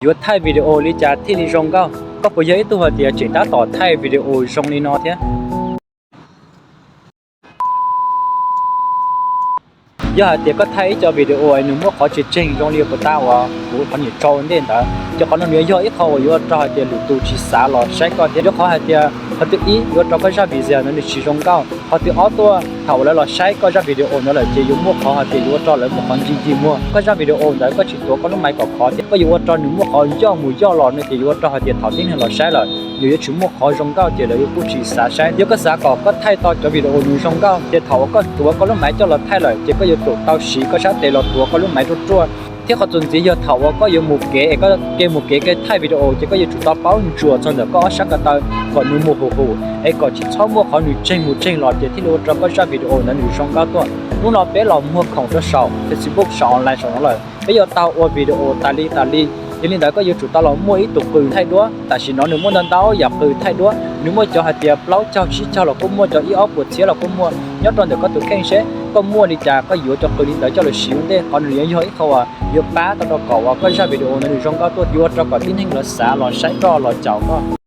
Yuav thaij video li cas thiaj li zoo nkauj? Koj puas yog ib tug hais tias tseem tab tom thaij video zoo li no thiab? Yog hais tias koj thaij ib co video nws muaj qhov tseem tseem zoo li puas tas uas kuv qhov niam tso ua ntej ntawd, ces qhov no nws yog ib qho uas yuav ua rau hais tias lwm tus tsis xav los saib koj thiab. Rau qhov hais tias qhov twg ib yuav ua rau koj zaj video ntawd nws tsis zoo nkauj, qhov twg ob tuaj thaum uas lawv los saib koj zaj video ntawd lawm ces yuav muaj qhov hais tias yuav ua rau lawv muaj qhov ncig ncig muag koj zaj video ntawd, koj tsis tuav koj lub maiv kom khov thiab koj yuav ua rau nws muaj qhov ncoj mus yoj los no ces yuav ua rau hais tias thaum tib neeg los saib lawm nws yuav tsis muaj qhov zoo nkauj ces lawv yuav kuj tsis xav saib. Yog koj xav kom koj thaij tau cov video nws zoo nkauj ces thaum uas koj tuav koj lub maiv coj los thaij lawm ces koj yuav tsum tau siv koj sab tes los tuav koj lub maiv ruaj ruaj. Thiab qhov txuas ntxiv yog thaum uas koj yuav mus kev es koj kev mus kev kev thaij video ces koj yuav tsum tau paub ntsuas txog ntawm koj ob sab ko taw kom nws mus huv huv es kom tsis txhob muaj qhov nws tseg mus tseg los ces thiaj li ua rau koj zaj video ntawd nws zoo nkauj tuaj. Hnub no peb los muag khoom rau saum Facebook saum online saum no lawm, peb yuav tau ua video tas li tas li. Yog li ntawd koj yuav tsum tau los muaj ib tug qws thaij duab. Tam sim no nws muaj ntau ntau yam qws thaij duab, nws muaj cov hais tias plaub caug tsib caug los kuj muaj, cov ib ob puas txhiab los kuj muaj. Nyob rau ntawm koj tus kheej seb koj muaj li cas koj yuav cov qws li ntawd coj los siv ua ntej. Qhov no yuav yog ib qho uas yuav pab tau rau kom uas koj zaj video ntawd nws zoo nkauj tuaj, yuav ua rau kom tib neeg los xav los saib koj los caum koj.